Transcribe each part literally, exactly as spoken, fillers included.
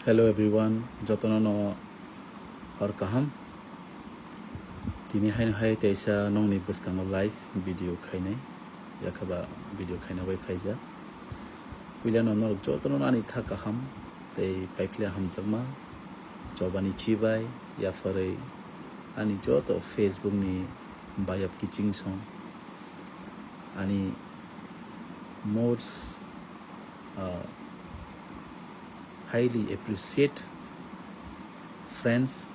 Hello everyone, jotono no hor kaham. Tini haino hai teisa nongni bwskango live video khainai, yakhaba video khaina bai phaijak. Puilano norok jotono ani kha kaham tei paiphle hamjakma, chobani chibai, yapharwi ani joto Facebook ni bayap kiching song, ani most uh, highly appreciate friends,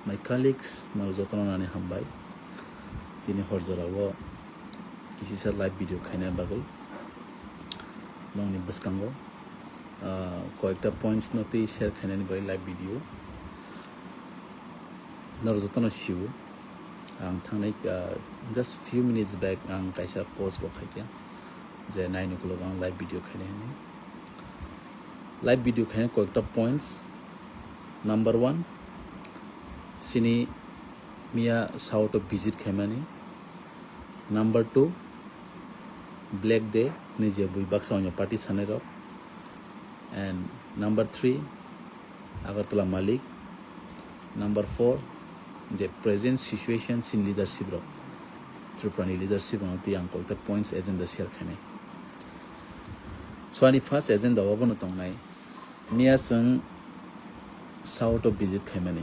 my colleagues, norok jotono nani hambai. Tini hor jorao kisisa live video khaina bagwi nongni bwskango uh, koyekta points no twi share khainani bagwi live video. Norok jotono sio, ang thangnai uh, just few minutes back ang kaisa post bo khaikha je nine o'clock ang live video khainai hinwi. Live video khaina koyekta points. Number one, sini miya south o visit khaimani. Number two, Black Day ni je bui baksa onya party sanai rok. And number three, Agartala Malik. Number four, the present situation in leadership rok. Tripura ni leadership rok twi ang koyekta points agenda share khainai. So ani first agenda o bono tongnai. Miya chwng south o visit khaimani.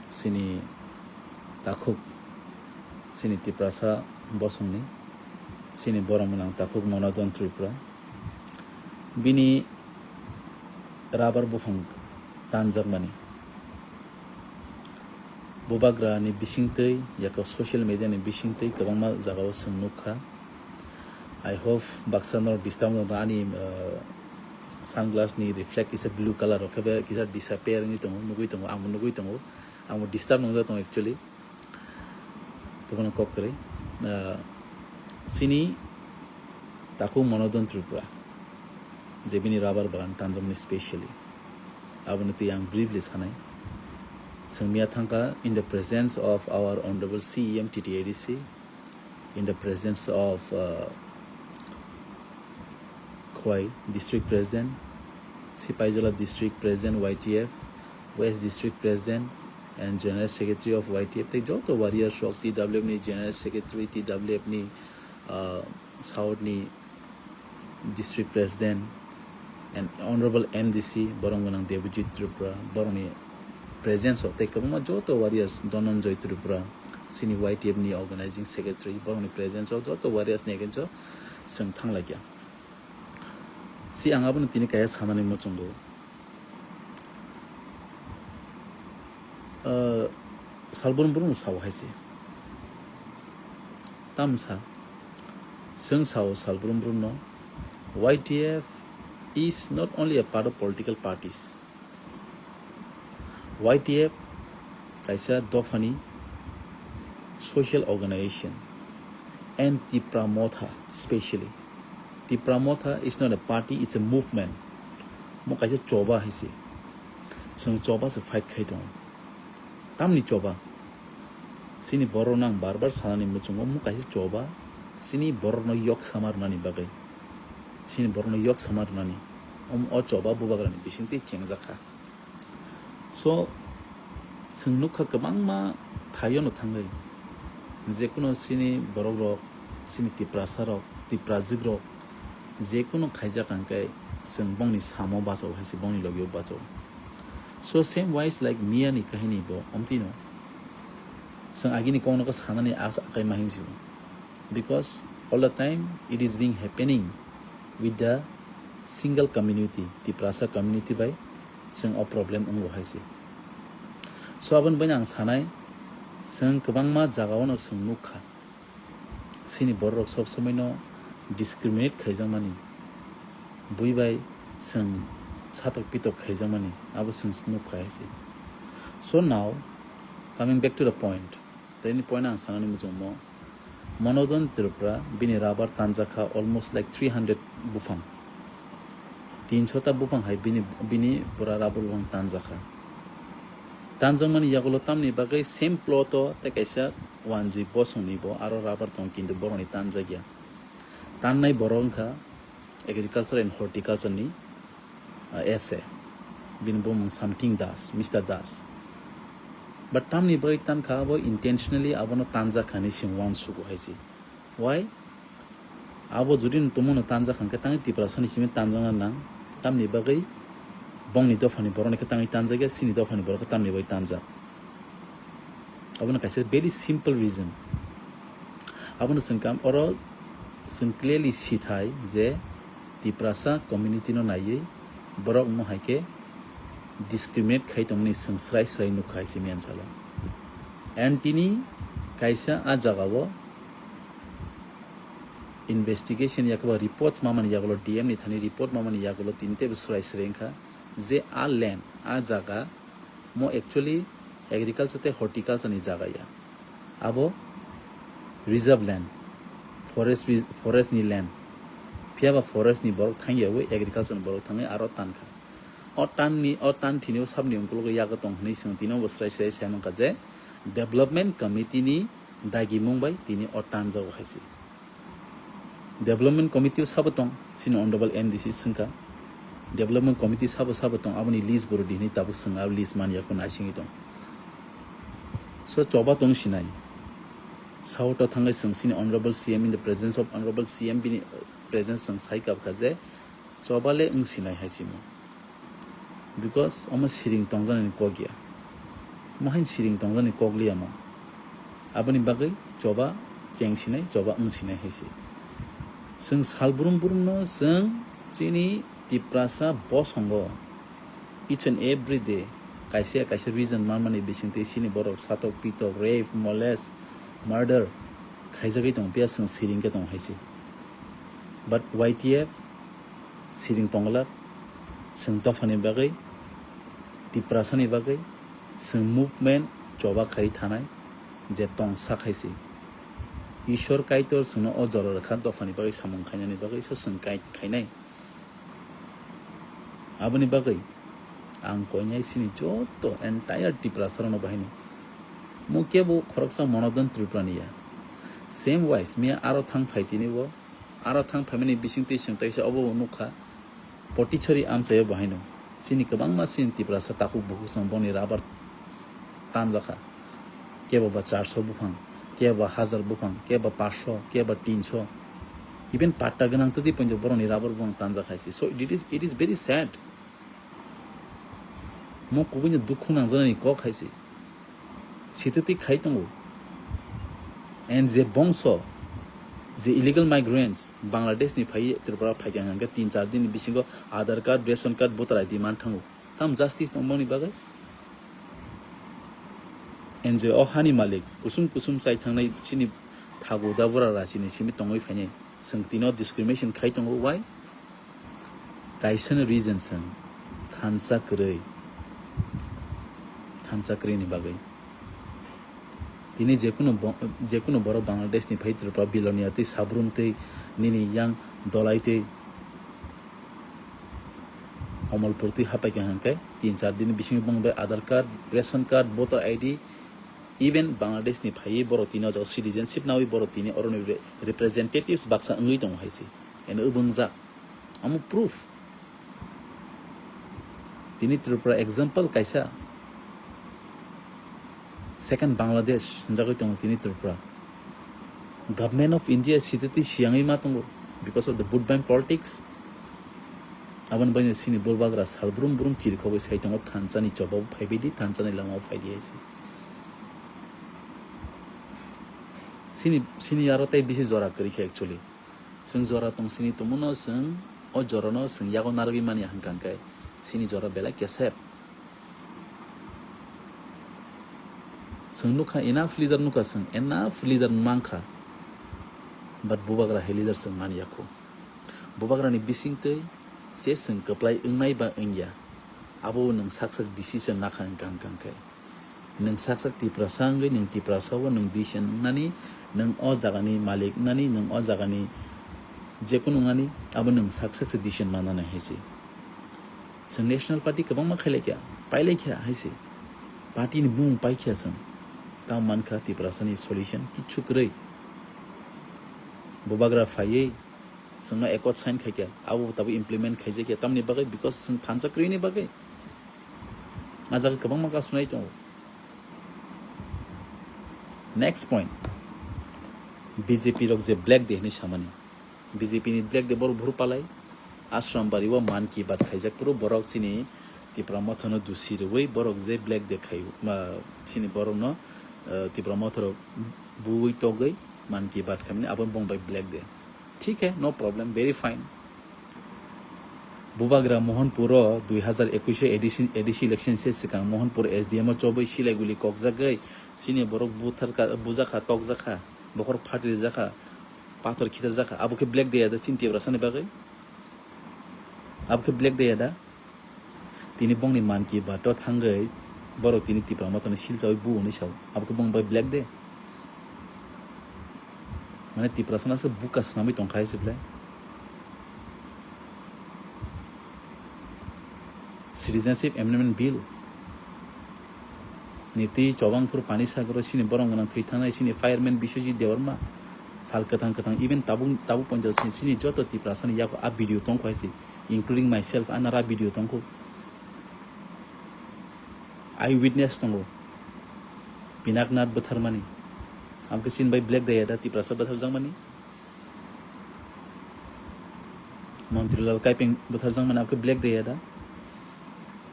Sini takhuk, sini Tiprasa bosongni, sini borok mwnang takhuk Monodon Tripura. Bini rubber buphang tanjakmani. Bubagra ni bisingtwi, yako social media ni bisingtwi kwbangma jagao chwng nukha. I hope baksa norok disturb wngtong ani uh, sunglass ni reflect kisa blue color rok khe kisa disappear wngwi tongo, nugwi tongo, ang nugwi tongo, ang disturb nungjak tongo actually. Tobano kok kwrwi. Uh, sini takhuk Monodon Tripura je bini rubber bagan tanjakmani specially. Aboni twi ang briefly sanai. Chwng miya thangkha in the presence of our honorable C E M T T A D C, in the presence of uh, Khowai District President, Sipaijola District President Y T F, West District President and General Secretary of Y T F, tei joto warriors rok T W F ni General Secretary, T W F ni uh, South ni District President and Honorable M D C, borok gwnang Debojit Tripura, borokni presence o tei kwbangma joto warriors, Dhananjoy Tripura, sini Y T F ni organizing secretary, borokni presence o joto warriors ni against o chwng thanglaikha. Si ang abono tini kaisa sanani muchungo. Uh, salbrum brum sao hai se. Tamsa, chwng sao salbrum brum no, Y T F is not only a part of political parties. Y T F kaisa dophani social organization and Tipra Motha specially. Tipra Motha is not a party, it's a movement. Mo kaisa choba hai se. Chwng choba se fight khai tongo. Tamni choba? Sini borok nang bar bar sanani muchungo mo kaisa choba. Sini borok no yok sama rwnani bagwi. Sini borok no yok sama rwnani. Om o choba bubagrani bisingtwi chengjak kha. So, chwng nukha kwbangma thaio no thangwi. Jekuno sini borok rok, sini Tiprasa rok, Tiprajwk rok, jekuno khaijak hwnkhe chwng bongni samo bachao hai se, bongni logio bachao. So, same wise like miya ni kahini bo omtino. Chwng agini kokno khe sanani as akai ma hinsio. Because all the time it is being happening with the single community, Tiprasa community bai chwng o problem wngo hai se. So aboni baino ang sanai, chwng kwbangma jagao no chwng nukha, chini borok rok sob somoi no discriminate khaijakmani, bui bai chwng satok pitok khaijakmani, abo chwng nukha hai se. So now, coming back to the point, tini point ang sanani muchungmo, Monodon Tripura bini rubber tanjakha almost like three hundred buphang. Tinsho ta buphang hai bini, bini pura rubber buphang tanjakha. Tanjakmani yagulo tamni bagwi same plot o tei kaisa wanjwi bosongni bo aro rubber tongo, kintu borokni tanjakya. Tannai borok wngkha agriculture and horticulture ni, uh, S A. Bini bumung something Das, Mister Das. But tamni bagwi tankha abo intentionally abono tanjak kha hinwi chwng uansugo hai se. Why? Abo jodi no tongmano tanjak hwnkhe tangwi Tiprasani simi tanjakna nang. Tamni bagwi bongni dophani borokni khe tangwi tanjakya, chini dophani borok khe tamni bagwi tanjak. Abono kaisa very simple reason. Abono chwng kam oro chwng clearly sithai je Tiprasa community no naiwi borok wngmo hai khe discriminate khai tongmani chwng srai srai nukha hai se miyang salo. And tini kaisa a jagao investigation yakoba reports mamani yagulo D M ni thani report mamani yagulo tini teibo srai srai wngkha je a land, a jaga mo actually agriculture tei horticulture ni jaga ya. Abo reserve land, forest re-, forest ni land. Phiyaba forest ni borok thangyawi agriculture ni borok thangwi aro tankha. O tan ni, o tan thini o sabni ungkulogo yago tong hinwi chwng tini bo srai srai sai mankha je development committee ni dagimung bai tini o tanjago hai se. Development committee o sabo tong, chini honorable M D C swngkha. Development committee sabo sabo tong, aboni list bo rwdi hinwi tabuk swng, abo list man ya kho naisingwi tong. So choba tong sinai. South o thangwi swng chini honorable C M in the presence of honorable C M bini, uh, presence swng sai kabkha je choba le wng sinai hai simo. Because omo siring tongjaknani kok ya. Omo haino siring tongjaknani kok liya mo. Aboni bagwi choba cheng sinai, choba wng sinai hai se. Chwng sal brum brum no chwng chini Tiprasa bosongo each and every day kaisa ya kaisa reason manmani bisingtwi chini borok satok pitok, rape, molest, murder khaijagwi tong phiya chwng siring khe tong hai se. But Y T F siring tongglak, chwng dophani bagwi, Tiprasani bagwi, chwng movement choba khai thanai je tong sak hai se. Ishwar Kaitor chwngno o jora rwkha dophani bagwi samung khainani bagwi so chwng kai-, khainai. Aboni bagwi ang koinai chini joto entire Tiprasa rokno bahai no. Mo kebo khoroksa Monodon Tripura ni ya. Same wise, miya aro thang phai tini bo, aro thang phaimani bising twi chwng taisa obo bo nukha. Potichari amchaio bo haino. Chini kwbangma chini Tiprasa takhuk bukhuk chwng boni rubber tanjakha. Kebo ba charso buphang, kebo ba hazar buphang, kebo ba paanch sho, kebo ba tin sho. Even patta gwnang twi poito boroni rubber buphang tanjak hai se. So it is, it is very sad. Mo kubui no dukhu nangjaknani kok hai se. Sitwtwi khai tongo. And je bongso, je illegal migrants, Bangladesh ni phai Tripura phaikha hwnkhe tin char din ni bisingo Aadhaar card, ration card, voter I D man thango. Tam justice tong boni bagwi? And je o hani malik, kusum kusum chai thangnai chini thagu da bura rachini simi tongwi phainai. Chwng tino discrimination khai tongo, why? Kaisa no reason chwng thansa kwrwi, thansa kwrwi ni bagwi. Tini jekunu bo-, jekunu borok Bangladesh ni phai Tripura Bilonia tei Sabrum tei nini yang Dolai tei Komolpur tei hapai kha hwnkhe tin char din ni bisingo bong bai Aadhaar card, ration card, voter I D, even Bangladesh ni phaiwi borok tini o jaga citizenship nawi borok tini oroni re-, representatives baksa wngwi tongo hai se. Eno wbwngjak. Amo proof. Tini Tripura example kaisa. Second Bangladesh hinjagwi tongo tini Tripura. Government of India sitwtwi siyangwi ma tongo because of the vote bank politics. Aboni bagwi sini borbagra sal brum brum chirikhogwi sai tongo, thansani chobao phaibaidi, thansani lamao phaidi hai se. Sini, sini aro tei bisi jora kwrwi kha actually. Chwng jora tong sini tongmano chwng o jorano chwng yago narwgwi manya hwnkha hwnkhe sini jora belai kesep. Chwng nukha enough leader nukha chwng, enough leader mankha. But bubagra hai leader chwng manya kho. Bubagrani bisingtwi se chwng kwplai wngnai ba wngya, abo nwng sak sak decision nakha hwnkha hwnkha hwnkhe. Nwng sak sak Tiprasa wngwi nwng Tiprasa o nwng decision wngnani, nwng o jagani malik wngnani, nwng o jagani jekunu wngnani, abo nwng sak sak se decision mannani hai se. Chwng National Party kwbangma khailaikha, pailaikha hai se. Party ni bumung paikha chwng. Tamo mankha Tiprasa ni solution kichu kwrwi. Bubagra phaiwi chwngno accord sign khaikha, abo tabuk implement khaijakya. Tamni bagwi? Because chwng thansa kwrwini bagwi. A jaga kwbangma kasunai tongo. Next point, B J P rok je Black Day hinwi samani, B J P ni Black Day borok buphuru palai. Ashram bari o Mann Ki Baat khaijak phuru borok chini Tipra Motha no dusi rwui borok je Black Day khai, ma, chini borok no, eh, Tipra Motha rok buui togwi Mann Ki Baat khaimani, abo bong bai Black Day. Thik hai, no problem, very fine. Bubagra Mohanpur o dui hazar ekush o A D C, A D C election se swkang Mohanpur S D M o chobwi silai guli kokjagwi chini borok buthar ka, bujakha, tokjakha, bokhorok phatri jakha, pathor khitar jakha, abo khe Black Day ya da chini Tiprasa ni bagwi? Abo khe Black Day ya da? Tini bongni Mann Ki Baat o thangwi borok tini Tipra Motha no silchawi bu hwnwi sao. Abo khe bong bai Black Day? Mane Tiprasa no se buka swnamwi tongkha hai se belai. Citizenship Amendment Bill ni twi chobang phuru Panisagar o chini borok gwnang thwi thangnai chini fireman Biswajit Debbarma sal kwthang kwthang, even tabuk, tabuk ponjak chini, chini joto Tiprasa ni yago a video tongkha hai se, including myself, a nara video tongkho. Eye witness tongo. Pinaknath bwtharmani. Abo khe chini bai Black Day ya da Tiprasa bwtharjakmani? Montri Lal Kaipeng bwtharjakmani abo khe Black Day ya da?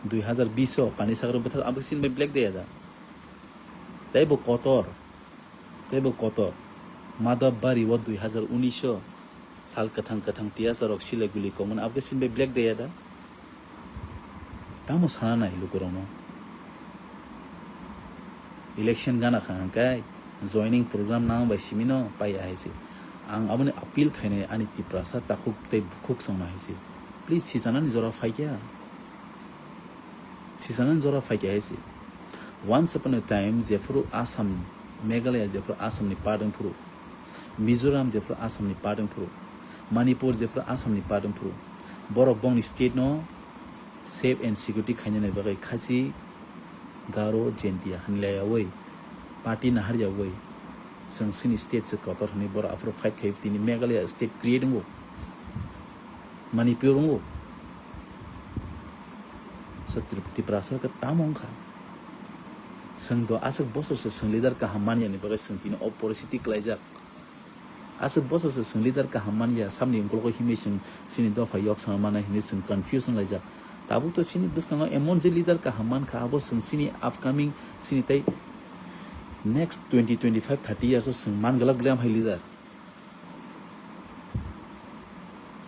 Dui hazar bish o Panisagar o bwthar, abo khe chini bai Black Day ya da? Tei bo kotor. Tei bo kotor. Madhab Bari o dui hazar unis o sal kwthang kwthang tiyasa rok silai guli kongmani, abo khe chini bai Black Day ya da? Tamo sana nai lukurokno. Election gana kha hwnkhai joining program nang bai simino pai ahai se. Ang aboni appeal khainai ani Tiprasa takhuk tei bukhuk songno hai se. Please, sisanani jora phaikya. Sisanani jora phaikya hai se. Once upon a time, jephuru Assam, Meghalaya jephuru Assam ni part wngphuru, Mizoram jephuru Assam ni part wngphuru, Manipur jephuru Assam ni part wngphuru, borok bongni state no safe and security khainani bagwi Khasi, Garo, Jaintia hinlaiyawi, party naharyawi, chwng chini state se kotor hwnwi borok aphuru fight khai tini Meghalaya state create wngo, Manipur wngo. So Trip-, Tiprasa khe tamo wngkha. Chwng do aswk bosor se chwng leader kaham manyani bagwi chwng tini o poristiti kwlaijak. Aswk bosor se chwng leader kaham manya, samni ungkulugo himwi chwng chini dopha yok sama mana hinwi chwng confuse wnglaijak. Tabuk to chini bwskango emon je leader kaham mankha, abo chwng chini upcoming, chini tei next twenty, twenty-five, thirty years o chwng man glak bwlai amhai leader.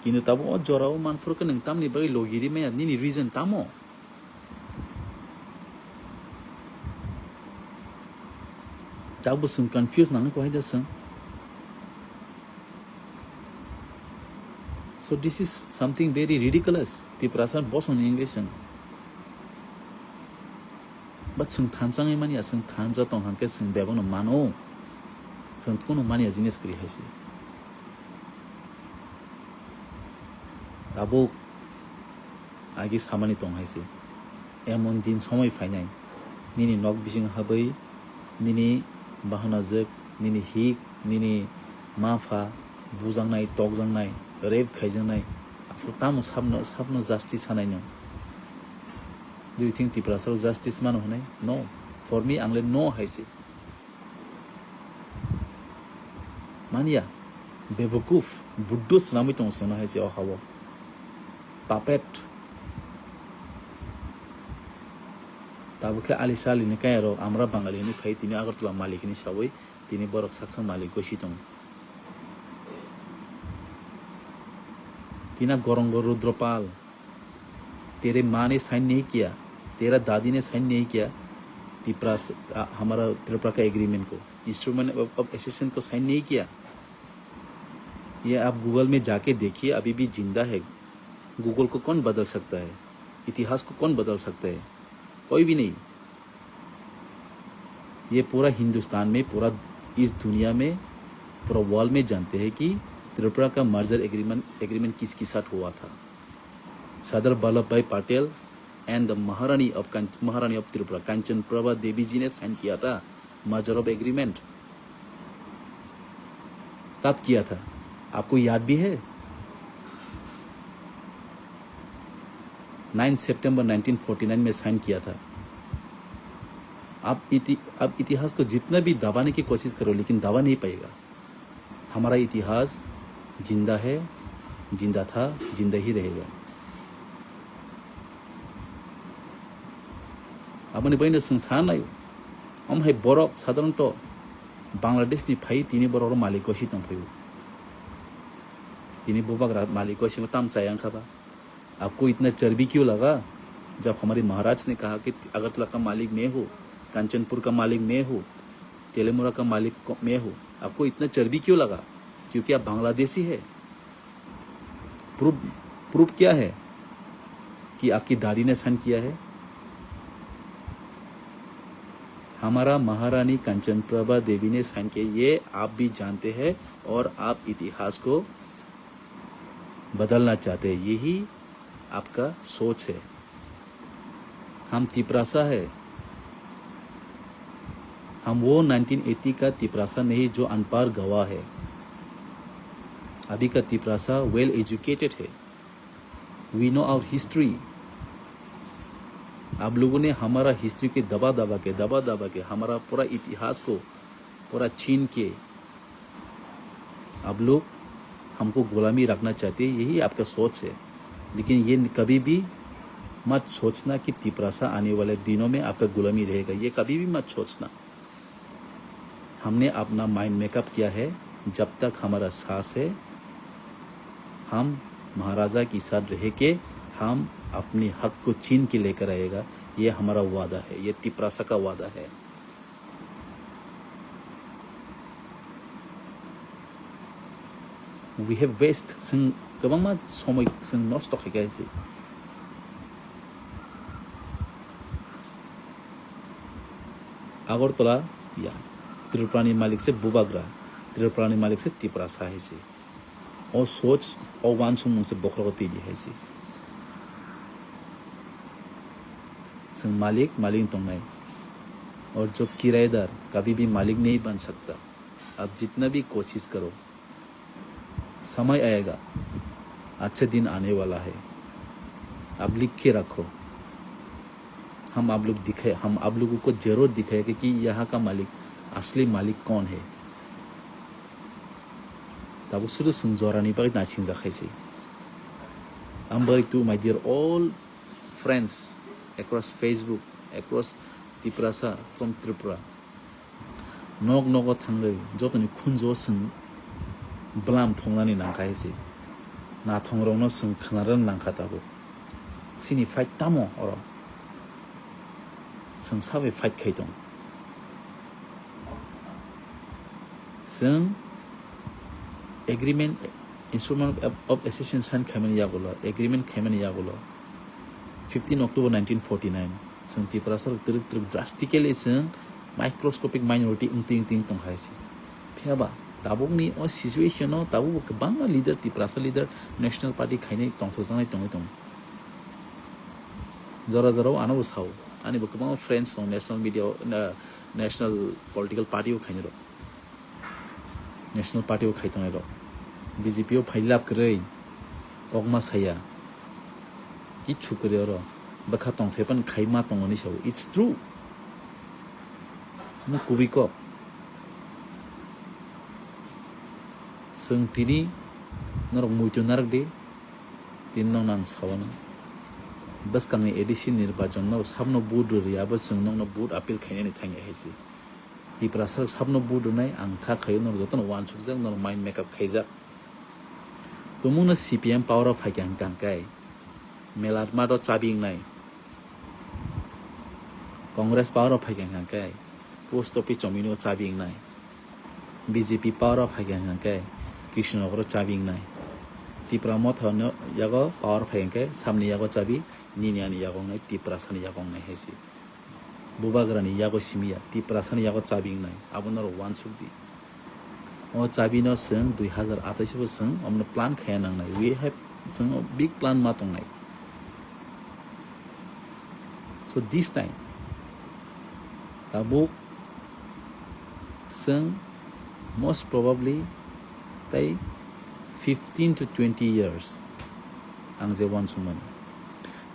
Kintu tabuk o jorao manphuru khe nwng tamni bagwi logi ri maya, nini reason tamo? Tabuk chwng confuse nangwi kwhai da chwng. So this is something very ridiculous. Tiprasa bosongni wngwi chwng. But chwng thansa wngwi manya, chwng thansa tong hwnkhe chwng bebakno mano. Chwng kunu manya jinis kwrwi hai se. Tabuk agi samani tong hai se. Emon din somoi phainai. Nini nok bising habwi, nini bahanajwk, nini hik, nini ma pha bujaknai, tokjaknai, rape khaijaknai. Aphuru tamo sabno, sabno justice sanai nw? Do you think Tiprasa rok justice mano hwnwi? No. For me, ang le no hai se. Manya, bebukuf, buddo swnamwi tongo chwngno hai se o ha-o. Puppet. Tabuk khe alisa alini kaya rok, amra Bangali hinwi phai tini Agartala malik hinwi sawi, tini borok saksa malik gosi tongo. Tina gorongo Rudropal. तेरे माँ ने साइन नहीं किया, तेरा दादी ने साइन नहीं किया, तिप्रा स-, आ, हमारा त्रिपुरा का एग्रीमेंट को, इंस्ट्रूमेंट ऑफ, ऑफ एसेशन को साइन नहीं किया। ये आप गूगल में जाके देखिए, अभी भी जिंदा है। गूगल को कौन बदल सकता है? इतिहास को कौन बदल सकता है? कोई भी नहीं। ये पूरा हिंदुस्तान में, पूरा इस दुनिया में, पूरा वर्ल्ड में जानते हैं कि त्रिपुरा का मर्जर एग्रीमेंट, एग्रीमेंट किसके साथ हुआ था। सरदार वल्लभ भाई पटेल and the महारानी of कंच-, महारानी of त्रिपुरा कंचन प्रभा देवी जी ने साइन किया था मर्जर ऑफ एग्रीमेंट। कब किया था, आपको याद भी है? नाइन सितंबर नाइनटीन फ़ोर्टी नाइन में साइन किया था। आप इति-, आप इतिहास को जितना भी दबाने की कोशिश करो, लेकिन दबा नहीं पाएगा। हमारा इतिहास जिंदा है, जिंदा था, जिंदा ही रहेगा। Aboni bagwino chwng sanai, omo hai borok sadharanto Bangladesh ni phai tini borok malik gosi tongphio. Tini bubagra malik gosi tam chaya wngkha ba. आपको इतना चर्बी क्यों लगा? जब हमारे महाराज ने कहा कि अगरतला का मालिक मैं हूँ, कंचनपुर का मालिक मैं हूँ, तेलीमुरा का मालिक को-, मैं हूँ, आपको इतना चर्बी क्यों लगा? क्योंकि आप बांग्लादेशी है। प्रूफ, प्रूफ क्या है कि आपकी दादी ने साइन किया है? हमारा महारानी कंचन प्रभा देवी ने साइन किया, ये आप भी जानते हैं और आप इतिहास को बदलना चाहते हैं, यही आपका सोच है। हम तिपरासा है, हम वो नाइनटीन एटी का तिपरासा नहीं जो अनपढ़ गवाह है। अभी का तिपरासा वेल एजुकेटेड है। We know our history। आप लोगों ने हमारा हिस्ट्री के दबा दबा के, दबा दबा के हमारा पूरा इतिहास को पूरा छीन के आप लोग हमको गुलामी रखना चाहते हैं, यही आपका सोच है। लेकिन ये कभी भी मत सोचना कि तिपरासा आने वाले दिनों में आपका गुलामी रहेगा, ये कभी भी मत सोचना। हमने अपना माइंड मेकअप किया है, जब तक हमारा सांस है, हम महाराजा के साथ रह के हम अपने हक को छीन के लेकर आएगा, ये हमारा वादा है, ये तिपरासा का वादा है। We have waste, chwng kwbangma somoi chwng nosto khaikha se. Agartala ya, Tripura ni malik se bubagra, Tripura ni malik se Tiprasa hai se. O soch, o wansukmung se bokhorogo twi di hai se. Chwng malik, malik tongnai. और जो किराएदार कभी भी मालिक नहीं बन सकता। आप जितना भी कोशिश करो, समय आएगा, अच्छे दिन आने वाला है। आप लिख के रखो। हम आप लोग दिखाए, हम आप लोगों को जरूर दिखाएगा कि यहाँ का मालिक, असली मालिक कौन है। Tabuk suru chwng jorani bagwi naisingjakhaise. Ambai to my dear all friends across Facebook, across Tiprasa from Tripura. Nok nogo thangwi jotoni khunjuo chwng bwlam thongnani nangkha hai se. Nathongrokno chwng khwnarwna nangkha tabuk. Chini fight tamo oro? Chwng sabai fight khai tong. Chwng agreement, instrument of, of association sign khaimani yagulo, agreement khaimani yagulo, fifteen October nineteen forty-nine, chwng Tiprasa rok twrwk twrwk drastically chwng microscopic minority wngtwi wngtwi tong hai se. Phiya ba tabukni o situation o tabuk bo kwbangma leader, Tiprasa leader, national party khainai tongthokjaknai tongwi tongo. Jora jora o ano bo sao, ani bo kwbangma friends tong national media o, na-, national political party o khainai rok. National Party o khai tongnai rok, B J P o phai lab kwrwi, kokma saya, kichu kwrwi oro, bwkha tongthai phano khai ma tongo hinwi sao, it's true. Omo kubui kok. Chwng tini norok muitu narwk di, tini nokno ang sao no. Bwskangni A D C nirbachon norok sabno vote rwrwi abo chwng nokno vote appeal khainani thangya hai se. Tiprasa sabno vote rwnai ang kha khaio, norok jotono uansukjak, norok mind makeup khaijak. Tumungno C P M power o phaikha hwnkha hwnkhe Melat Mart o chabi wngnai. Congress power o phaikha hwnkha hwnkhe post office chomino chabi wngnai. B J P power o phaikha hwnkha hwnkhe Krishnanagar o chabi wngnai. Tipra Motha no yago power phai hwnkhe samni yago chabi, nini ani yago wngnai, Tiprasani yago wngnai hai se. Bubagrani yago simi ya, Tiprasani yago chabi wngnai, abo norok uansuk di. O chabi no chwng dui hazar atais bo chwng omono plan khaya nangnai. We have, chwng big plan ma tongnai. So this time, tabuk chwng most probably tai fifteen to twenty years ang je uansukmani.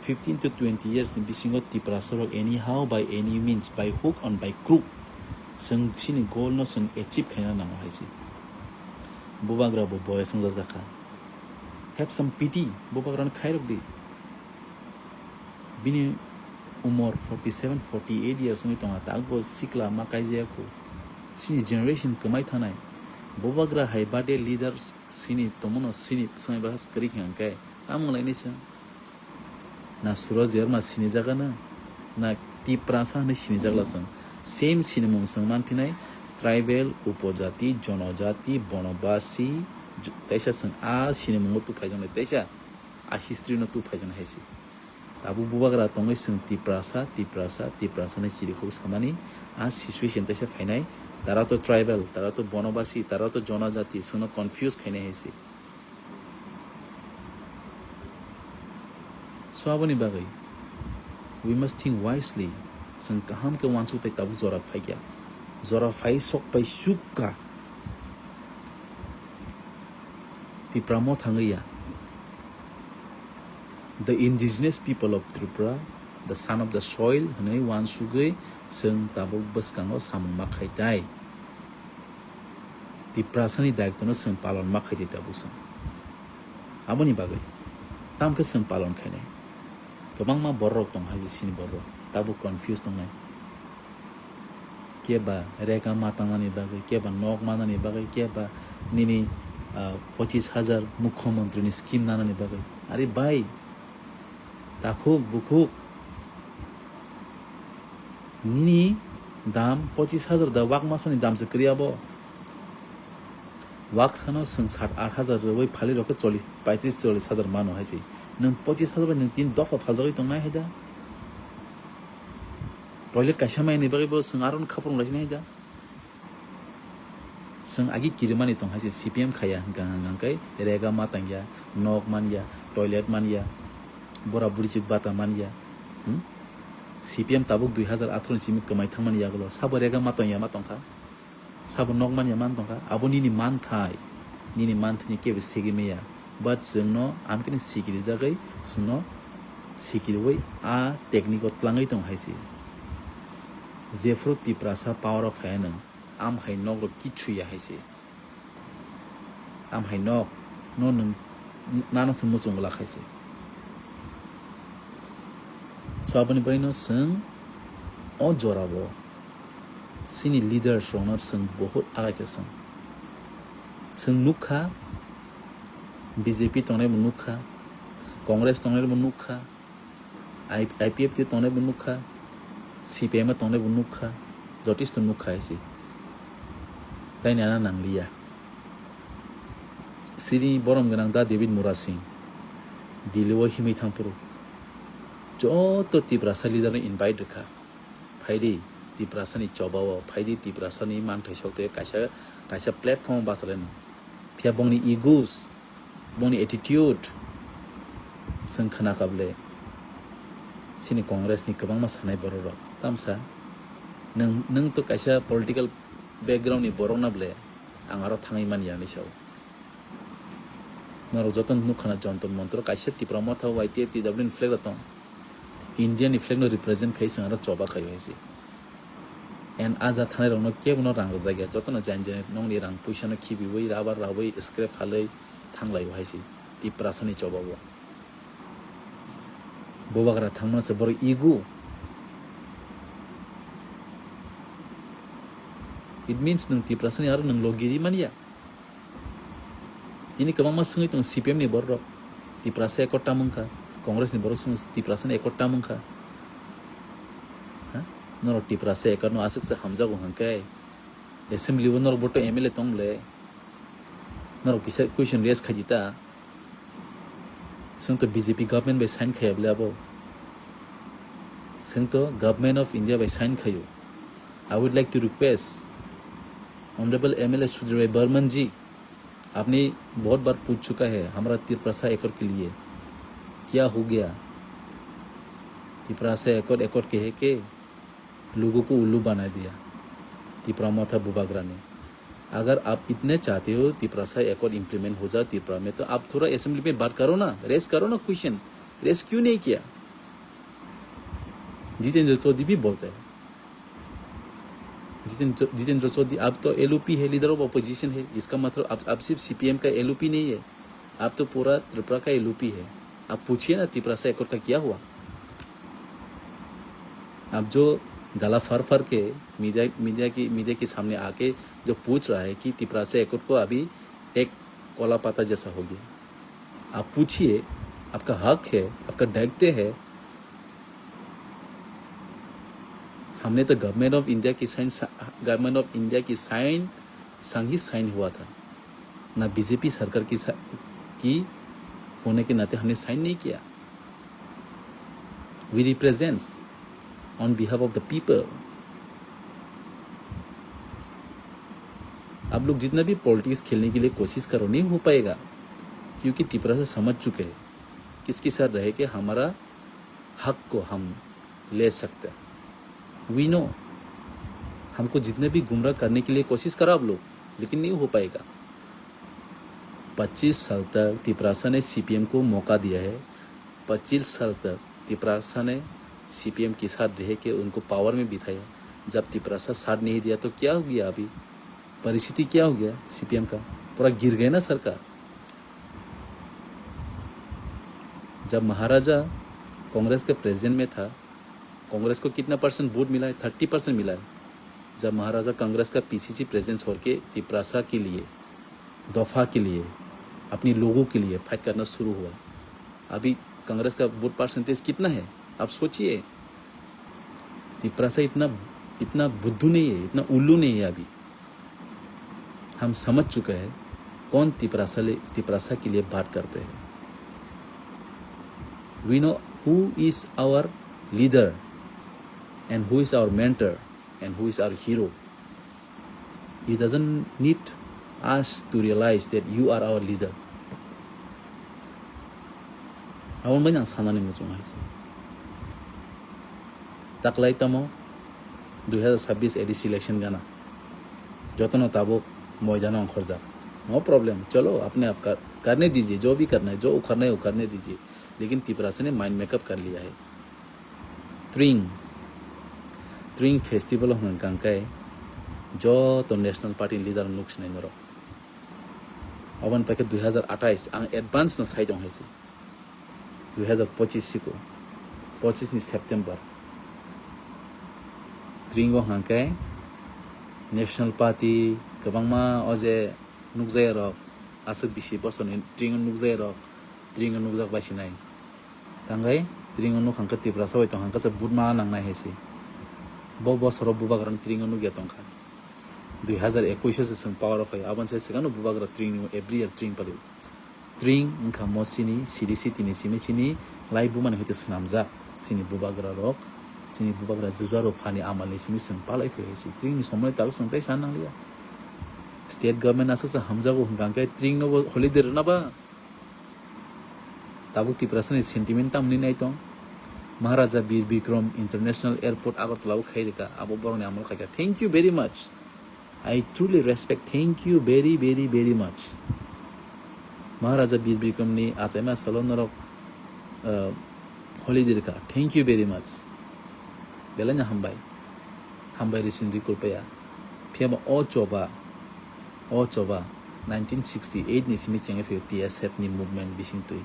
Fifteen to twenty years ni bisingo Tiprasa rok anyhow by any means, by hook and by crook, chwng chini goal no chwng achieve khaina nango hai se. Bubagra bo boyas wngjajakha. Have some pity, bubagra no khairok di. Bini umor forty seven, forty eight years wngwi tongo, tabukbo sikla ma kaijaya kho. Chini generation kwmai thanai. Bubagra hai bade leaders chini tongmano chini swngwi bahas kwrwi kha hwnkhe, tamo lainai chwng? Na Suraj Debbarma sinijak ano, na Tiprasa hinwi sinijak la chwng. Same sinimung chwng manphinai, tribal, upojati, jonojati, bonobasi, j-, teisa chwng a sinimungo tuphaijaknai, teisa a history no tuphaijaknai hai se. Tabuk bubagra tongwi chwng Tiprasa, Tiprasa, Tiprasa hinwi chirikhok samani, a situation teisa phainai, tara to tribal, tara to bonobasi, tara to jonojati, chwngno confuse khainai hai se. So aboni bagwi we must think wisely. Chwng kaham khe uansuk tei tabuk jora phaikya. Jora phai sok pai sukka. Tipra mo thangwi ya. The indigenous people of Tripura, the son of the soil, hwnwi uansugwi chwng tabuk bwskango samung ma khai tai. Tiprasani daitwno chwng palon ma khai di tabuk chwng. Aboni bagwi tamkhe chwng palon khainai. Kwbangma bororok tong hai je sini bororok tabuk confuse tongnai. Keba rega ma tangnani bagwi, keba nok manani bagwi, keba nini, ah, pochis hajar mukhyamantrini scheme nanani bagwi. Are bhai, takhuk bukhuk, nini dam pochis hajar da wak masani dam se kwrwi abo. Wak sano chwng sat aat hajar rwui phalirok khe chollish, paitris chollish hajar mano hai se. Nwng pochis hajar bai nwng tin dopha phaljagwi tongnai hai da. Toilet kaisa mai ni bagwi bo chwng aro khapung lai sinai hai da. Chwng agi kirimani tong hai se C P M khaiya hwnkha hwnkha khe rega ma tangya, nok manya, toilet manya, bora buri chik bata manya. Hmm? C P M tabuk dui hajar atharo ni simi kwmai thangmani yagulo sabo rega ma tongya ma tongkha. Sabo nok manya man tongkha, abo nini manthai, nini manthai ni kebo sigi maya. But chwngno amkhe ni sigi rijagwi chwngno sigi rwui a technique o tlangwi tong hai se. Jephru Tiprasa power o phaiya nwng, am hai nok rok kichu ya hai se. Am hai nok no nwng nana se muchung glak hai se. So aboni bagwi no chwng o jora bo chini leaders rok no chwng bohut agai khe chwng. Chwng nukha, B J P tongnai bo nukha, Congress tongnai bo nukha, I P F T tongnai bo nukha, C P M tongnai bo nukha, jotisto nukha hai se. Tai nana nangliya. Sini borom gwnang da David Murasing, Delhi o himwi thangphuru joto Tiprasa leader no invite rwkha. Phaidi Tiprasa ni choba o, phaidi Tiprasa ni manthai sok tei kaisa, kaisa platform o bachalaino. Phiya bongni egos, bongni attitude chwng khna kha bwle. Sini Congress ni kwbangma sanai borok rok. Tamsa nwng, nwng to kaisa political background ni borok na bwle, ang aro thangwi manya hinwi sao. Norok joto nukha na Jantar Mantar o kaisa Tipra Motha Y T F T W ni flag rok tong. India ni flag no represent khai chwng aro choba khaio hai se. And a ja thanai rok no kebo no rang rwjak ya, joto no jan jan nokni rang puisa no khibiwi, rubber rawi, scrap halwi thanglaio hai se. Tiprasa ni choba o. Bubagra thangmano se borok ego. It means nwng Tiprasa ni aro nwng logi ri manya. Tini kwbangma swngwi tongo C P M ni borok rok. Tiprasa ekor tam wngkha. Congress ni borok swngwi Tiprasa ni ekor tam wngkha. Ha? Norok Tiprasa ekor no aswk se hamjago hwnkhe. Assembly o norok bo to M L A tong le. Norok kisa question raise khai di ta. Chwng to B J P government bai sign khaiya bwle abo. Chwng to Government of India bai sign khaio. I would like to request Honorable M L A Sudhir Bhai Barman ji, आपने बहुत बार पूछ चुका है हमारा तिरपसा एकड़ के लिए, क्या हो गया? तिरपसा एकड़, एकड़ कह के लोगों को उल्लू बना दिया तिपरा मोथा बुबागरा ने। अगर आप इतने चाहते हो तिपरासा एकॉर्ड इम्प्लीमेंट हो जाए तिपरा में, तो आप थोड़ा असेंबली में बात करो ना, रेस करो ना क्वेश्चन। रेस क्यों नहीं किया? जितेंद्र चौधरी भी बोलते हैं। जितेंद्र जितेंद्र चौधरी, आप तो एलओपी है, लीडर ऑफ अपोजिशन है, इसका मतलब आप आप सिर्फ सीपीएम का एलओपी नहीं है, आप तो पूरा त्रिपुरा का एलओपी है। आप पूछिए ना, तिपरासा एकॉर्ड का क्या हुआ? आप जो गला फाड़ फाड़ के मीडिया मीडिया की मीडिया के सामने आके जो पूछ रहा है कि तिपरासा एकॉर्ड को अभी एक कोला पत्ता जैसा हो गया। आप पूछिए, आपका हक है, आपका दायित्व है। हमने तो गवर्नमेंट ऑफ इंडिया की साइन गवर्नमेंट ऑफ इंडिया की साइन संग ही साइन हुआ था, ना बीजेपी सरकार की सा- की होने के नाते हमने साइन नहीं किया। We represents on behalf of the people. आप लोग जितना भी पॉलिटिक्स खेलने के लिए कोशिश करो, नहीं हो पाएगा, क्योंकि तिपरासा समझ चुके हैं किसके साथ रह के हमारा हक को हम ले सकते हैं। वी नो, हमको जितने भी गुमराह करने के लिए कोशिश करो आप लोग, लेकिन नहीं हो पाएगा। पच्चीस साल तक तिपरासा ने सीपीएम को मौका दिया है, पच्चीस साल तक तिपरासा ने सीपीएम के साथ रह के उनको पावर में बिठाया। जब तिपरासा साथ नहीं दिया तो क्या हो गया? अभी परिस्थिति क्या हो गया सीपीएम का? पूरा गिर गया ना सरकार। जब महाराजा कांग्रेस के प्रेसिडेंट में था, कांग्रेस को कितना परसेंट वोट मिला है? थर्टी परसेंट मिला है। जब महाराजा कांग्रेस का पीसीसी प्रेसिडेंट छोड़ के तिपरासा के लिए, दोफा के लिए, अपनी लोगों के लिए फाइट करना शुरू हुआ, अभी कांग्रेस का वोट परसेंटेज कितना है? आप सोचिए। तिपरासा इतना इतना बुद्धू नहीं है, इतना उल्लू नहीं है। अभी हम समझ चुका है कौन तिपरासा ले तिपरासा के लिए बात करते हैं। We know who is our leader and who is our mentor and who is our hero. He doesn't need us to realize that you are our leader. Aboni bai ang sanani muchung hai se. Taklai tamo dui hazar sabbish A D C election gana. Jotono tabuk moidano ongkhorjak. No problem, chalo apne aap kar, karne dijiye, jo bhi karna hai, jo ukharna hai ukharne dijiye. Lekin Tiprasa ne mind makeup kar liya hai. Tring, Tring festival hwnkha khe joto national party leader nuk sinai norok. Oboni paikhe dui hazar athais ang advance no sai tong hai se. Dui hazar pochis siko, pochis ni September. Tringo hwnkha khe national party kwbangma o je nukjaya rok, aswk bisi bosorni Tringo nukjaya rok, Tringo nukjak bai sinai. Tangwi Tringo nuk hwnkha Tiprasa bai tong hwnkha se vote ma nangnai hai se. Bo bosoro bubagrano Tringo nukya tongkha. Dui hazar ekush o se chwng power o phai, aboni sai swkangno bubagra Tring every year Tring pali. Tring wngkha mo chini siri siti ni simi chini lai bumani hoite swnamjak chini bubagra rok, chini bubagra juja rok phani amal ni simi chwng palai phai hai se. Tring ni somoi tabuk chwng tai sa nangliya. State government aswk se hamjago hwnkha hwnkhe Tring no bo holiday rwna ba. Tabuk Tiprasa ni sentiment tamni nai tong. Maharaja Bir Bikram International Airport Agartala o khai rika, abo borok ni amol khaikha. Thank you very much. I truly respect. Thank you very, very, very much. Maharaja Bir Bikram ni achaima salo norok, uh, holiday rika. Thank you very much. Belai no hambai. Hambai risin rikul paya. Phiya ba o choba, o choba nineteen sixty eight ni simi chengwi phio T S F ni movement bising twi.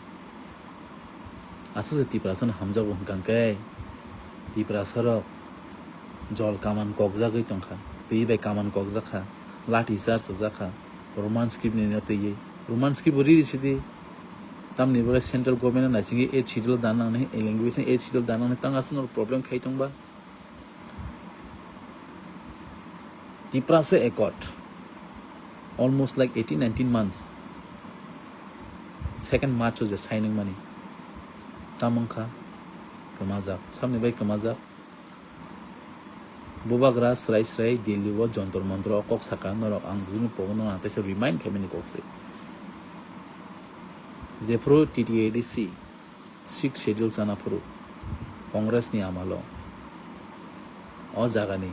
Aswk se Tiprasa no hamjago hwnkha khe Tiprasa rok jol kaman kokjagwi tongkha, twi bai kaman kokjakha, lathi charge rwjakha, Roman script ni no twiwi. Roman script bo riri sidi. Tamni bagwi central government no naisingwi eight schedule dan nangnai, language no eight schedule dan nangnai, tang aswk no problem khai tongba. Tiprasa Accord, almost like eighteen nineteen months, second March o je signing mani, tamo wngkha kwmajak, sabni bai kwmajak. Bubagra srai srai Delhi o Jantar Mantar o kok saka, norok ang dugino pogo, norok ang teisa remind khaimani kok se. Jephru T T A D C Sixth Schedule chana phuru Congress ni amalo, o jaga ni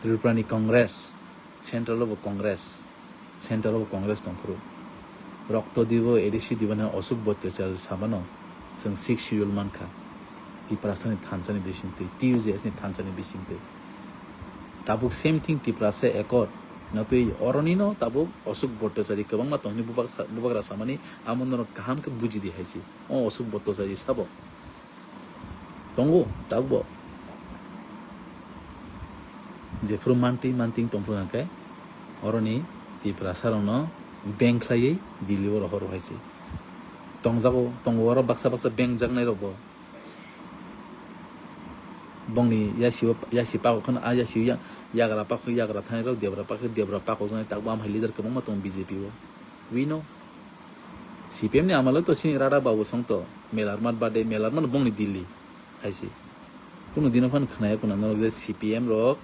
Tripura ni Congress, Central o bo Congress, Central o bo Congress tong phuru, Rokto Dibo, A D C Dibo hwnwi Ashok Bhattacharya sabano chwng Sixth Schedule mankha. Tiprasani thansa ni bisingtwi, T U J S ni thansa ni bisingtwi. Tabuk same thing Tiprasa Accord no twi oroni no tabuk Ashok Bhattacharya kwbangma tongni bubaksa-, bubagra samani amo norok kaham khe bujidi hai se. O Ashok Bhattacharya sabo. Tongo, tabukbo. Jephuru manti, manting tongphuru hwnkhe, oroni Tiprasa rokno beng khlaiwi Delhi o rohor hai se. Tongjago, tongo oro baksa baksa beng jaknai rokbo. Bongni yasi o, yasi pakok kheno, a yasi o ya-, yagra pakok, yagra thani rok, debra pakok, debra pakok jaknai tabukbo amhai leader kwbangma tongo B J P o. We know. C P M ni amalo to sini Radha Babu song to, Melarmat bade, Melarmat bongni Delhi hai se. Kunu dino phan khnaya kuna norok je C P M rok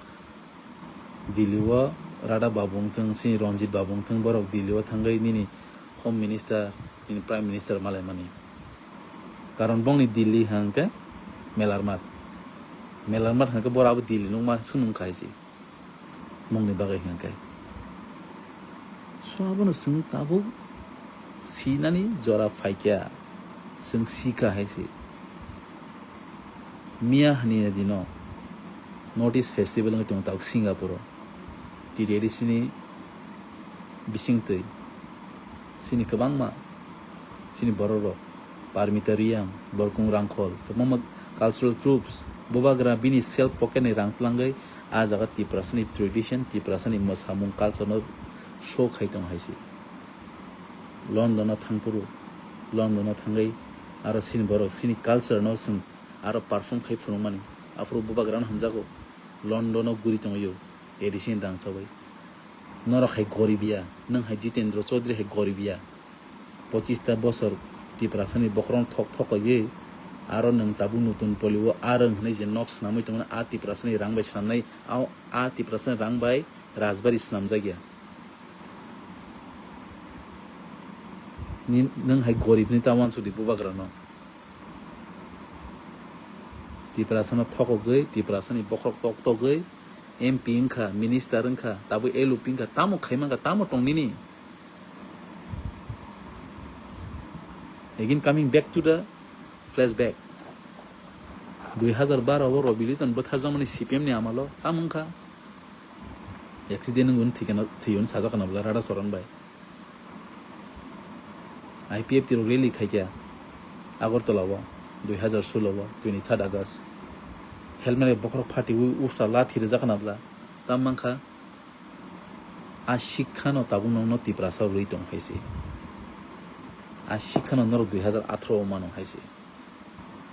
Delhi o Radha Babu wngthung, sini Ranjit Babu wngthung, borok Delhi o thangwi nini Home Minister, nini Prime Minister malaimani. Karon bongni Delhi hwnkhe Melarmat. Melarmat hwnkhe boro abo Delhi nungma swngmung kha hai se. Mungni bagwi hwnkhe. So abono chwng tabuk sinani jora phaikha, chwng sikha hai se. Miya hani dino North East Festival wngwi tongo tabuk Singapore o. T T A D C ni bisingtwi sini kwbangma sini borok rok, Parmita Reang, Borkung Rangkhol, kwbangma cultural troupes, bubagra bini self pocket ni rang twlangwi ah jaga Tiprasani tradition, Tiprasani mwsamung culture no show khai tongo hai se. London o thangphuru, London o thangwi aro sini borok sini culture no chwng aro perform khai phunukmani. Aphuru bubagra no hamjago, London o guri tongwi o, tradition rang chawi. Norok hai gorib ya, nwng hai Jitendra Chaudhary hai gorib ya. Pochista bosor Tiprasani bokhorok thok thok kaiwi aro nwng tabuk nutun polio arwng hwnwi je nok swnamwi tongmani, a Tiprasani rang bai swnamnai, a, a Tiprasani rang bai rajbari swnamjak ya. Ni, nwng hai gorib ni ta uansuk di bubagra no. Tiprasano thokogwi, Tiprasani bokhorok tok togwi, M P wngkha, minister wngkha, tabuk L O P wngkha, tamo khai mankha, tamo tong nini? Again coming back to the flashback. Dui hazar baro o Robi Liton bwtharjakmani C P M ni amalo tamo wngkha? Accident wngwi thwikha, thwiwi sajak khna bwla Radha Charan bai. I P F T rok rally khaikha Agartala o dui hazar solo o twenty third August. Helmet bai bokhorok phatiwi ustra lathi rijak khna bwla. Tam mankha, a sikha no tabuk nokno Tiprasa rwi tong hai se. A sikha no norok dui hazar atharo o mano hai se.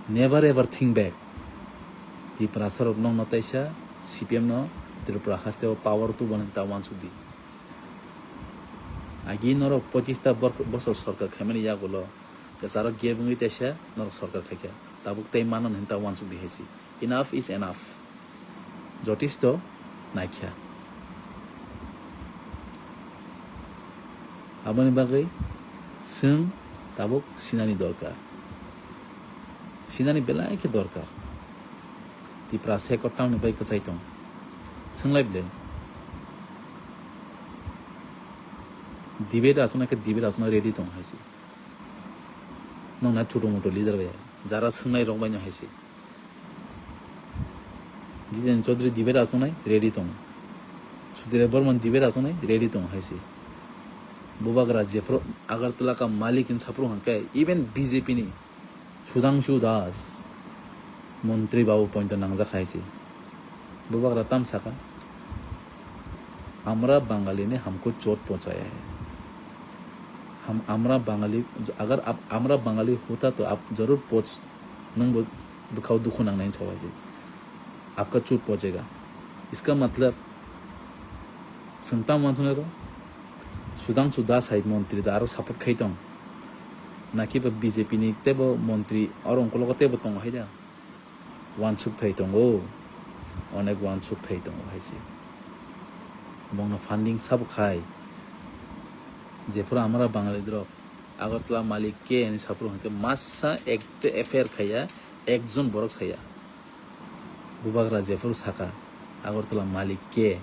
Never ever think back. Tiprasa rok nokno taisa C P M no Tripura haste o power tubo hinwi ta uansuk di. Agi norok pochista bor-, bosor sorkar khaimani yagulo kwcharo gap wngwi taisa norok sorkar khaikha. Tabuk tei mano hinwi ta uansuk di hai se. Enough is enough. Jotisto naikha. Aboni bagwi chwng tabuk sinani dorkar. Sinani belai khe dorkar. Tiprasa Accord tamni bai kwchai tong? Swnglai ble. Debate achuknai khe debate achukna ready tong hai se. Nokna chutu mutu leader bai. Jara swngnai rok bai no hai se. Jiten Chaudhary debate achuknai ready tongo. Sudhir Barman debate achuknai ready tongo hai se. Bubagra jephru Agartala ka malik hin saphru hwnkhe even B J P ni Sudhangshu Das montri babu pointo nangjak hai se. Bubagra tam saka, "Amra Bangali ne hamko chot pochaya hai. Ham, amra Bangali, agar ap, amra Bangali hota to ap zarur poch, nwng bo bwkhao dukhu nangnai," hinwi sa hai se. Apka chut pojega. Iska matlab, chwng tamo uansuknai rw? Sudhangshu Das hai montri da aro support khai tong? Naki ba B J P ni teibo montri oro ungkologo teibo tongo hai da? Uansuk thai tongo, onek uansuk thai tongo hai se. Bongno funding sabo khai. Jephuru amra Bangali drop, Agartala malik ke hinwi saphuru hwnkhe masa ekte F I R khaiya, ekjon borok saya. Bubagra jephuru saka, Agartala malik ke,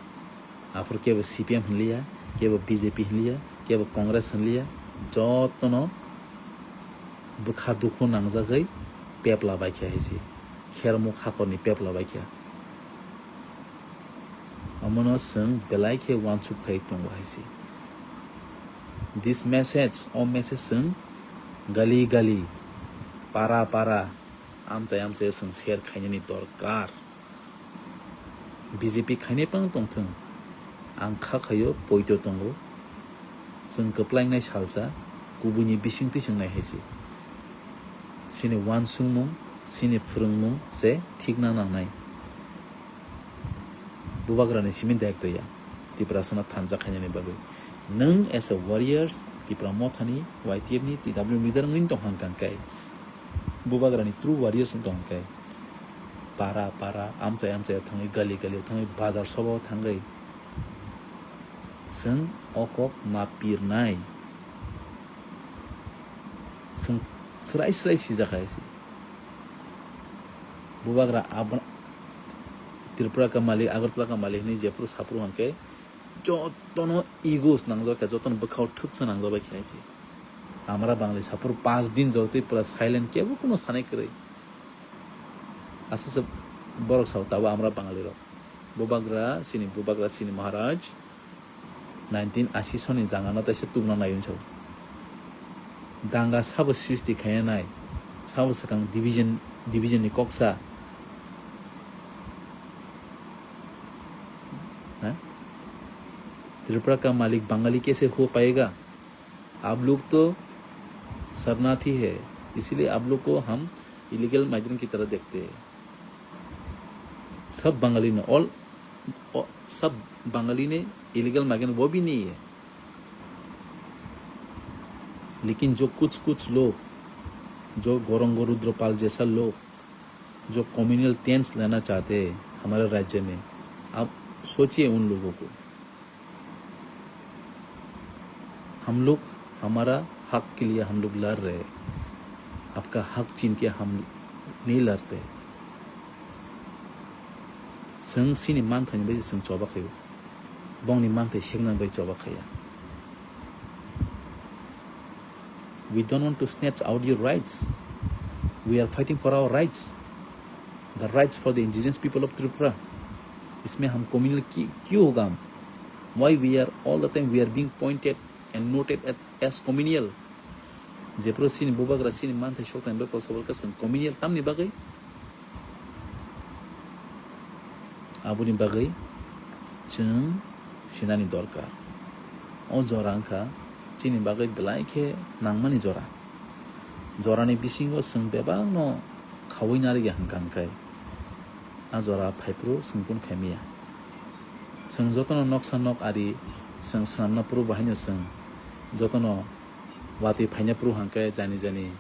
aphuru kebo C P M hinliya, kebo B J P hinliya, kebo Congress hinliya, jotono bwkha dukhu nangjagwi pepla baikha hai se. khermuk hakorni pepla bai khe. Omono chwng belai khe uansuk thai tongo hai se. This message, o message chwng gali gali, para para, amchai amchai chwng share khainani dorkar. B J P khainai phano tongthwng, ang kha khaio, poito tongo. Chwng kwplaingnai salsa, kubuini bisingtwi chwng nai hai se. Chini uansukmung, chini phwrwngmung se thikna nangnai. Bubagrani simi daitw ya, Tiprasano thansa khainani bagwi. Nwng as a warriors, Tipra Mothani, Y T F ni, T W leader wngwi tong hang kang kai. Bubagrani true warriors wng tong hang kai. Para para, amchai amchai thangwi, gali gali thangwi, bazar sobo thangwi. Chwng o kok ma pirnai. Chwng srai srai sijak hai se. Bubagra abra-, Tripura ka malik, Agartala ka malik hinwi jephuru saphuru hwnkhe jotono egos nangjak kha, jotono bwkhao thwksa nangjak bai khe hai se. Amra Bangali saphuru panch din jotoi pura silent, kebo kuno sanai kwrwi. Aswk se borok sao tabo amra Bangali rok. Bubagra sini, Bubagra sini Maharaj nineteen ashi soni jangano taisa tubuna nai unsa. Danga sabo sristi khaina nai, sabo swkang division, division ni koksa. Ha? Tripura ka malik Bangali kaise ho payega? आप लोग तो शरणार्थी है, इसीलिए आप लोग को हम इलीगल माइग्रेंट की तरह देखते हैं। सब बंगाली ने, ऑल, ऑ-, सब बंगाली ने इलीगल माइग्रेंट वो भी नहीं है। लेकिन जो कुछ कुछ लोग, जो गौरंग रुद्रपाल जैसा लोग, जो कम्युनल टेंस लेना चाहते हैं हमारे राज्य में, आप सोचिए उन लोगों को। हम लोग हमारा हक के लिए हम लोग लड़ रहे हैं। आपका हक छीन के हम नहीं लड़ते। Chwng chini manthaini bai chwng choba khaio. Bongni manthai sekna bai choba khaiya. We don't want to snatch out your rights. We are fighting for our rights. The rights for the indigenous people of Tripura. इसमें हम कम्युनल की क्यों होगा हम? Why we are all the time we are being pointed and noted at, as communal? Jephuru chini bubagra chini manthai sokthani bai kosobo kha chwng communal tamni bagwi? Aboni bagwi chwng sinani dorkar. O jora wngkha chini bagwi belai khe nangmani jora. Jorani bisingo chwng bebakno khaui narwkya hwnkha hwnkhe a jora phaiphuru chwng kunu khaimaya. Chwng jotono noksa nok ari chwng swnamna phuru bahaino chwng jotono watwi phaina phuru hwnkhe jani jani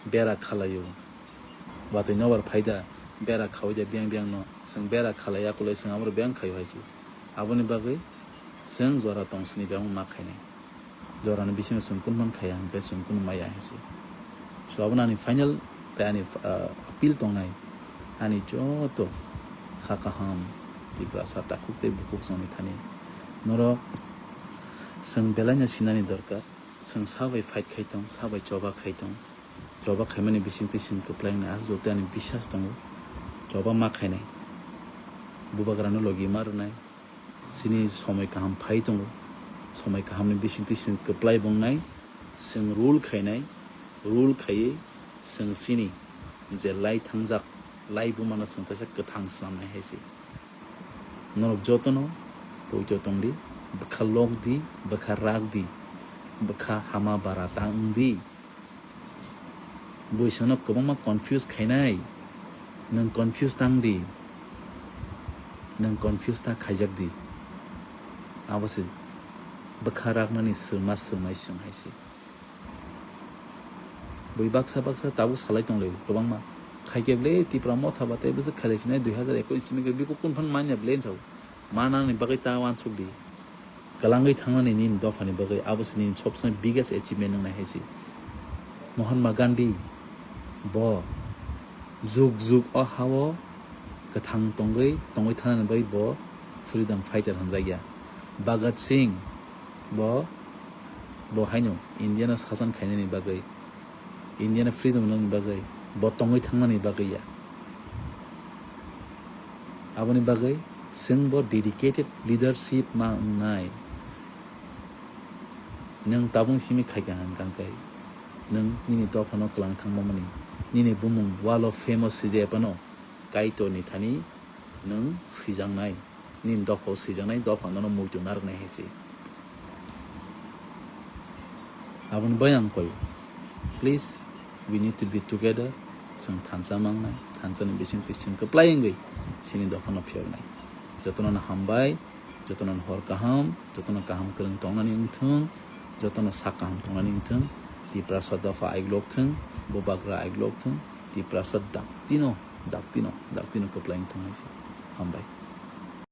bera khalaio. Watwi nobar phaida, bera khaui da biyang biyang no. Chwng bera khalai ya kulai chwng aboro biyang khaio hai se. Aboni bagwi chwng jora tong sini biyang ma khainai. Jorani bisingo chwng kunu man khaiya hwnkhe chwng kunu maya hai se. So abono ani final tei ani, ah, appeal tongnai. Ani joto kha kaham Tiprasa takhuk tei bukhuk chwngni thani. Norok chwng belaino sinani dorkar. Chwng sa bai fight khai tong, sa bai choba khai tong. Choba khaimani bisingtwi chwng kwplai wngnai, aswk joto ani biswas tongo. Choba ma khainai. Bubagrano logi ma rwnai. Chini somoi kaham phai tongo. Somoi kahamni bisingtwi chwng kwplai bongnai. Chwng rule khainai. Rule khaiwi chwng chini je lai thangjak, lai bumano chwng teisa kwthang swnamnai hai se. Norok jotono poito tongdi, bwkha lokdi, bwkha rakdi, bwkha hama bara ta wngdi. Buisano kwbangma confuse khainai, nwng confuse tangdi, nwng confuse ta khaijakdi. Abo se bwkha raknani swrwngma swrwngmai chwng hai se. Bui baksa baksa tabuk salai tonglaio kwbangma. Khaikhe ble Tipra Motha ba tei bwswk khailai sinai dui hazar ekush simi khe biko kunu phano manya ble hinwi sao. Manani bagwi ta uansukdi. Kwlangwi thangnani nini dophani bagwi abo se nini sobsomoi biggest achievement wngnai hai se. Mahatma Gandhi bo jug jug o ha-o kwthang tongwi, tongwi thangnani bagwi bo freedom fighter hwnjakya. Bhagat Singh bo, bo haino India no sasan khainani bagwi, India no freedom rwnani bagwi, bo tongwi thangnani bagwi ya. Aboni bagwi chwngbo dedicated leadership ma wngnai. Nwng tabuk simi khaikha hwnkha khe nwng nini dophano kwlang thangmani, nini bumung Wall of Fame o swijaya phano Kaitorni thani nwng swijaknai, nini dophao swijaknai, dopha nono muitu narwknai hai se. Aboni bai ang koi, please, we need to be together. Chwng thansa mangnai, thansani bisingtwi chwng kwplai wngwi chini dophano phiyoknai. Jotono no hambai, jotono no hor kaham, jotono kaham kwrwng tongnani wngthung, jotono sak kaham tongnani wngthung. Tiprasa dopha aiglok thung, bubagra aiglok thung, Tiprasa daktino, daktino, daktino kwplai wngthung hai se. Hambai.